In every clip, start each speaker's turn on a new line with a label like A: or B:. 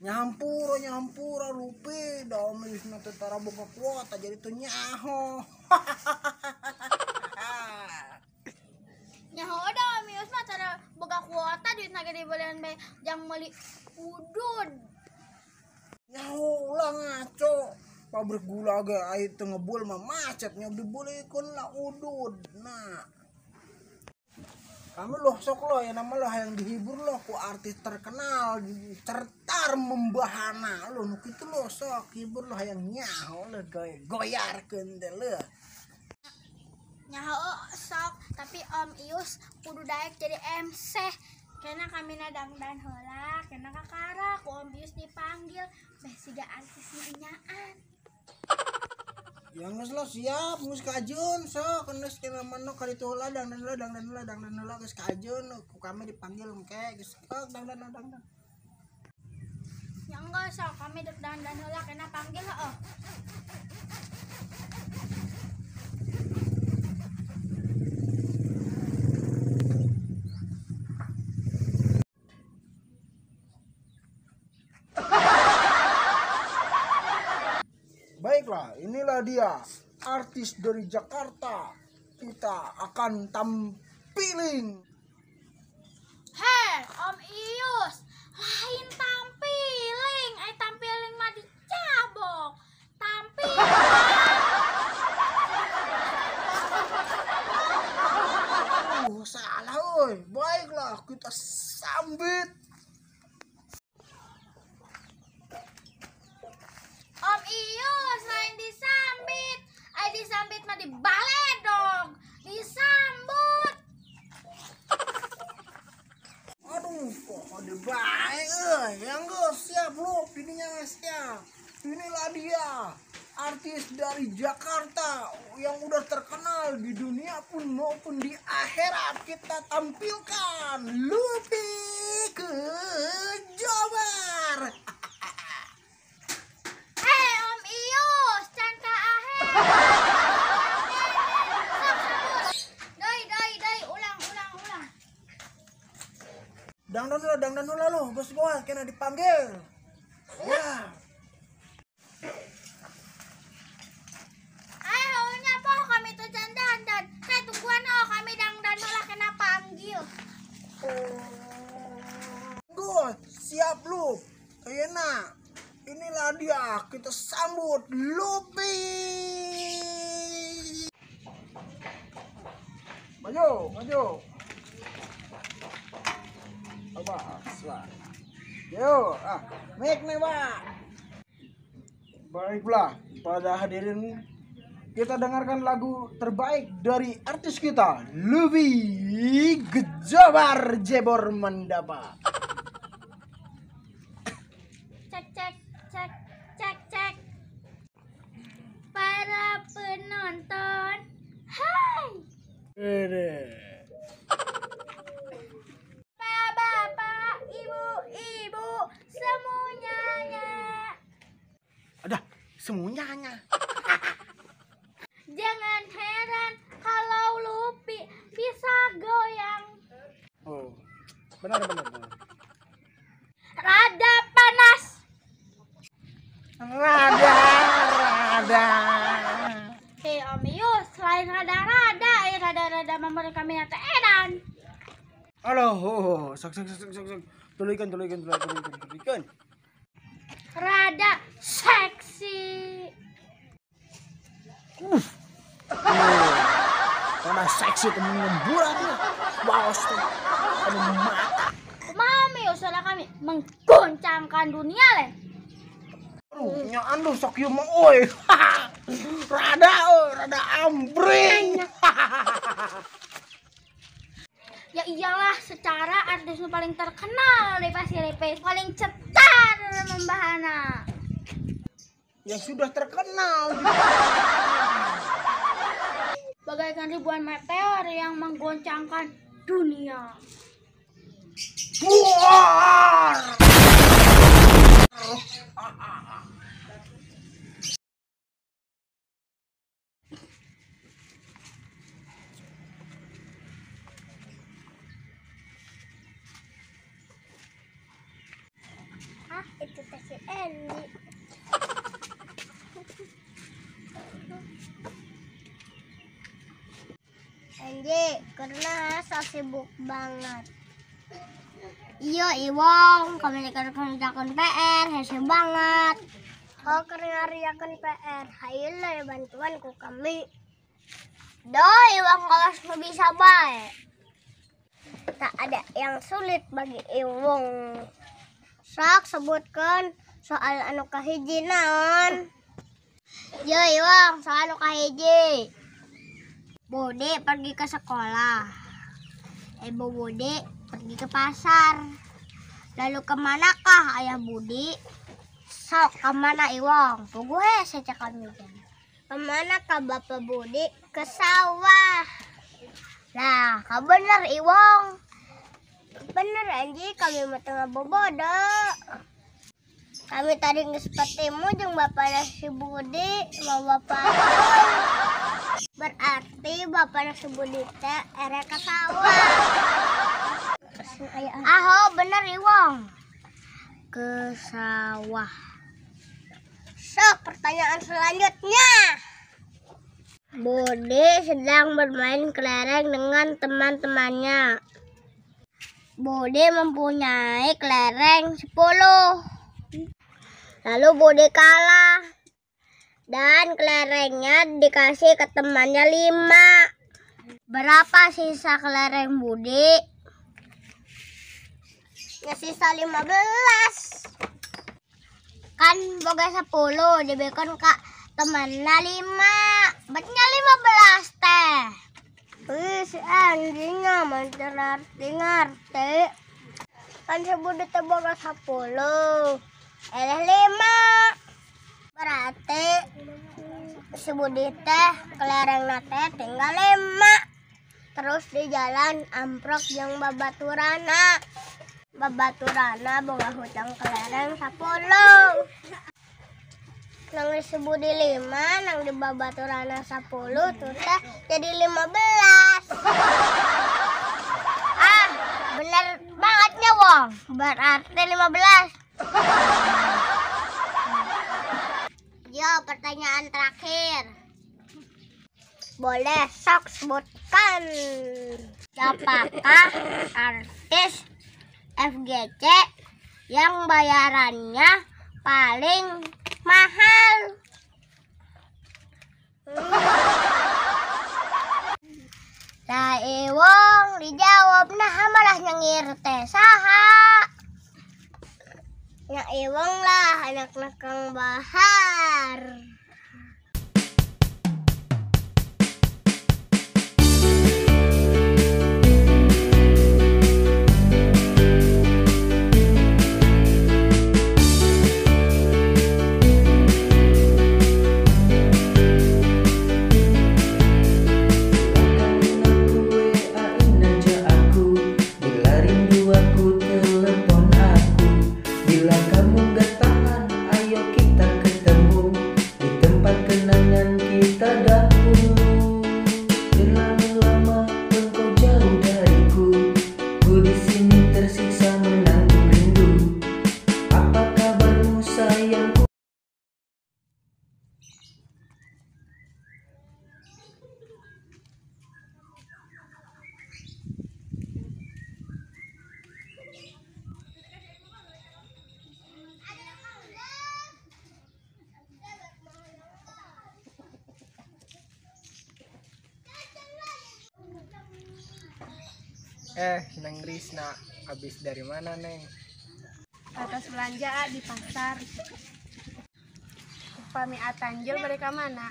A: Nyampura nyampura lupi da Om Ius mah teu tara boga kuota jadi teu nyaho.
B: Nyaho da Om Ius mah tara boga kuota duitna ge dibelian bae jang meuli udud.
A: Nyaho ulah ngaco. Pabrik gula ge aya teu ngebul mah macetnya dibelikeun lah udud. Nah. Kami loh sok loh ya nama loh yang dihibur loh ku artis terkenal certar membahana loh nu kitu loh sok hibur loh yang nyaho loh goyarkeun teh leuh.
B: Nyaho sok tapi Om Ius kudu daek jadi MC karena kami dangdan heula karena kakara ku Om Ius dipanggil beh siga artis nyaan.
A: Ya geus lo siap geus kajeun sok geus kena mano ka ditu heula dangdan heula dangdan heula dangdan heula geus kajeun ku kami dipanggil engke geus sok dangdan dangdan.
B: Ya enggeus sok kami dek dangdan heula kena panggil heuh.
A: Baiklah, inilah dia artis dari Jakarta. Kita akan tampilin.
B: Hei, Om Ius, lain tampiling, tampiling mah dicabok. Tampiling.
A: Salah, oi. Baiklah, kita sambit.
B: Om Ius lain disambit, ay disambit mah dibaledog, disambut.
A: Aduh, kok dibae euy. Yang geus siap lu, ininya siap. Inilah dia artis dari Jakarta yang udah terkenal di dunia pun maupun di akhirat. Kita tampilkan Lupi Kejabar.
B: Ulang.
A: Dangdan heula lo, geus goa kena dipanggil. Ya.
B: Ayo nya poh kami teh can dandan. Saya tungguan oh kami dangdan heula kena panggil.
A: Geus, siap lu. Ayeuna inilah dia, kita sambut Lupi. Maju, maju. Awas lah. Yo, mic nih, Pak. Baiklah, pada hadirin kita dengarkan lagu terbaik dari artis kita, Lupi Gejabar Jebor Mandapa.
B: Cek cek cek cek cek. Para penonton, hai.
A: Ini.
B: Bapak, ibu-ibu, semuanya.
A: Ada semuanya.
B: Jangan heran kalau Lupi bisa goyang.
A: Oh, benar benar. Benar.
B: Rada panas.
A: Rada rada.
B: Hei Om Ius, selain rada-rada, rada-rada memberi kami yang edan.
A: Aduh, oh, sok sok sok sok sok. Tuluykeun tuluykeun tuluykeun tuluykeun.
B: Rada seksi.
A: Rada seksi temen ngemburan tuh. Wow, tuh. Aduh mata.
B: Mami, usaha kami menggoncangkan dunia le.
A: Aduh, nyaan lu sok ieu mah euy. Rada euy, rada ambring.
B: Ya iyalah, secara artis nu paling terkenal di Pasir Ipis, paling cetar membahana.
A: Yang sudah terkenal.
B: Bagaikan ribuan meteor yang menggoncangkan dunia.
A: Buar.
B: Itu teh Si Andy. Andy, karena saya sibuk banget. Iya, Iwong, kami kerjakan PR, hese banget. Oh, karena ngerjakan PR, hayolah bantuan ku kami. Doh, Iwong kalau bisa baik. Tak ada yang sulit bagi Iwong. Sok sebutkan soal anu kahiji naon. Yo Iwong, soal anu kahiji. Budi pergi ke sekolah. Ibu Budi pergi ke pasar. Lalu kemanakah ayah Budi? Sok kemana Iwong? Puguh hese cek kami. Kemanakah bapak Budi? Ke sawah. Nah, kau bener Iwong. Bener anji, kami mah tengah bobodo. Kami tadi geus ketemu jeung bapakna si Budi, mau bapak. Berarti bapakna si Budi teh erek ka sawah. Aho, bener Iwong. Ke sawah. Sok, pertanyaan selanjutnya. Budi sedang bermain kelereng dengan teman-temannya. Budi mempunyai kelereng 10. Lalu Budi kalah. Dan kelerengnya dikasih ke temannya 5. Berapa sisa kelereng Budi? Ya sisa 15. Kan boga 10 diberikan ke temannya 5. Berarti 15 teh. Wih, si anjingnya ngerti. Kan si Budi teh boga 10. Eleh 5. Berarti si Budi teh kelerengna teh tinggal 5. Terus di jalan amprok jeung babaturana. Babaturana boga hutang kelereng 10. Nang di si Budi 5, nang di babaturana 10 tuh teh jadi 15. Ah, bener bangetnya Wong. Berarti 15. Yo, pertanyaan terakhir. Boleh sok sebutkan siapakah artis FGC yang bayarannya paling mahal? Lah Iwong dijawab nah malah nyengir teh saha. Nya Iwong lah anakna Kang Bahar.
C: Neng Risna, habis dari mana, Neng?
D: Atas belanja di pasar. Upami Atanjil mereka mana?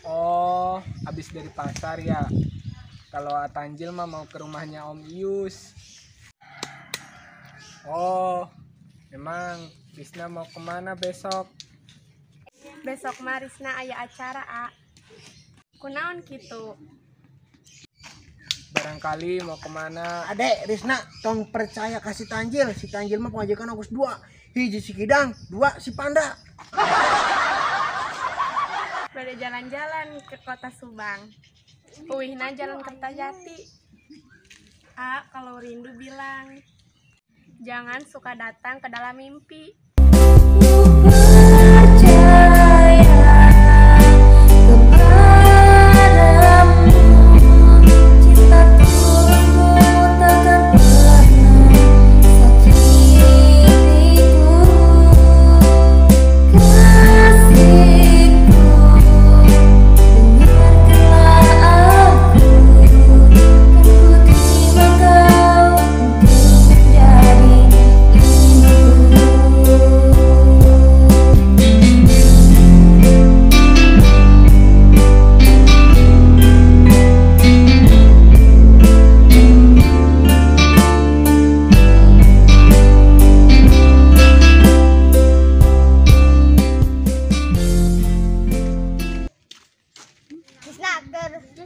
C: Oh, habis dari pasar ya. Kalau Atanjil mah mau ke rumahnya Om Ius. Oh, memang Risna mau kemana besok?
D: Besok mah Risna aya acara, A. Kunaon kitu?
C: Barangkali mau kemana?
A: Adek Risna, tong percaya kasih Tanjil. Si Tanjil mah pengajikan Agus 2. Hiji si Kidang, 2 si Panda.
D: Pada jalan-jalan ke kota Subang. Uihna jalan Kertajati. A, kalau rindu bilang. Jangan suka datang ke dalam mimpi.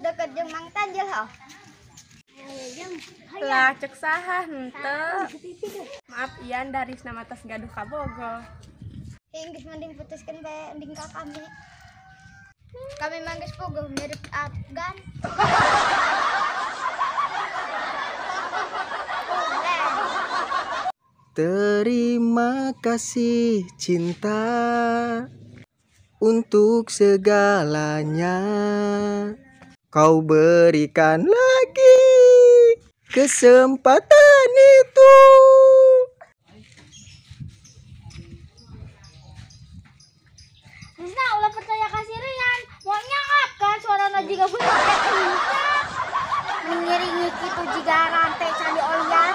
B: Deket jeung Mang Tanjil heuh.
D: Lah cek saha henteu. Maaf Ian dari nama tas gaduh kabogo.
B: Geus mending putuskeun bae ending ka kami. Kami mah geus puguh mirip Afgan.
C: Terima kasih cinta untuk segalanya. Kau berikan lagi kesempatan itu.
B: Risna ulah percaya kasih Rian. Mau nyangap kan suarana jiga budak lincah. Mengiringi kitu jiga rantai candi olian.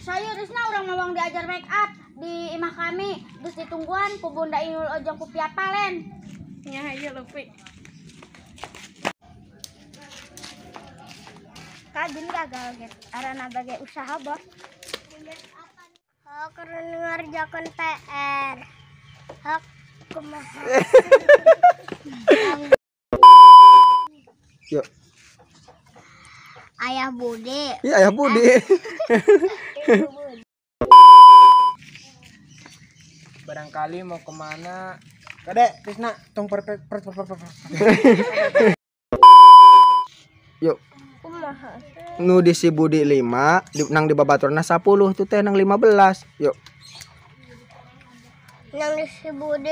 B: Sayu Risna urang mawang diajar make up di imah kami. Terus ditungguan ku Bunda Inul ojong ku Pia Palen.
D: Nya hayu Lupi.
B: Kadin gagal gitu. Arana bagai usaha bos. Hok ngerjakan PR. Hok kumaha.
C: Yuk.
B: Ayah Budi.
C: Iya Ayah Budi.
A: Barangkali mau kemana? Kadek, Krisna, tong per.
C: Yuk. Nu di si Budi 5, di, nang di babaturna 10, tuh teh nang 15. Yuk.
B: Nang di si Budi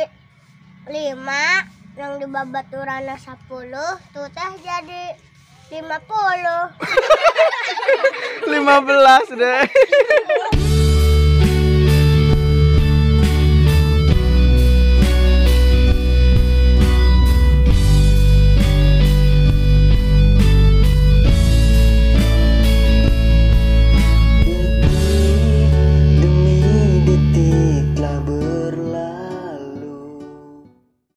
B: 5, nang di babaturana 10, tuh teh jadi 50.
C: 15 deh.